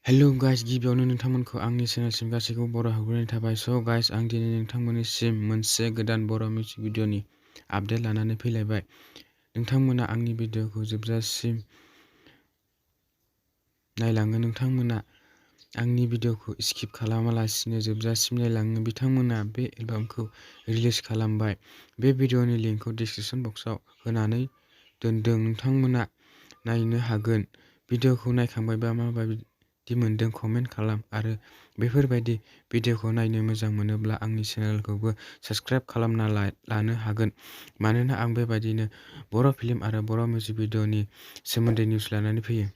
Hello guys, गिबियावनो नोंथांमोनखौ आंनि चेनेलसिम गासैखौबो बर' हाबग्रोनाय थाबाय। स' गाइस, आं दिनै नोंथांमोननिसिम मोनसे गोदान बर' मिउजिक भिडिअ'नि आपडेट लानानै फैलायबाय। नोंथांमोना आंनि भिडिअ'खौ जोबजासिम नायलाङो, नोंथांमोना आंनि भिडिअ'खौ स्किप खालामालासिनो जोबजासिम नायलाङो, बिथांमोना बे एलबामखौ रिलिज खालामबाय। बे भिडिअ'नि लिंकखौ डिसक्रिपशन बक्सआव होनानै दोनदों, नोंथांमोना नायनो हागोन। भिडिअ'खौ नायखांबायबा माबायदि मोनदों कमेन्ट खालाम आरो बेफोरबायदि भिडिअ'खौ नायनो मोजां मोनोब्ला आंनि चेनेलखौबो साबस्क्राइब खालामना लानो हागोन, मानोना आं बेबायदिनो बर' फिल्म आरो बर' मिउजिक भिडिअ'नि सोमोन्दै निउस लानानै फैयो।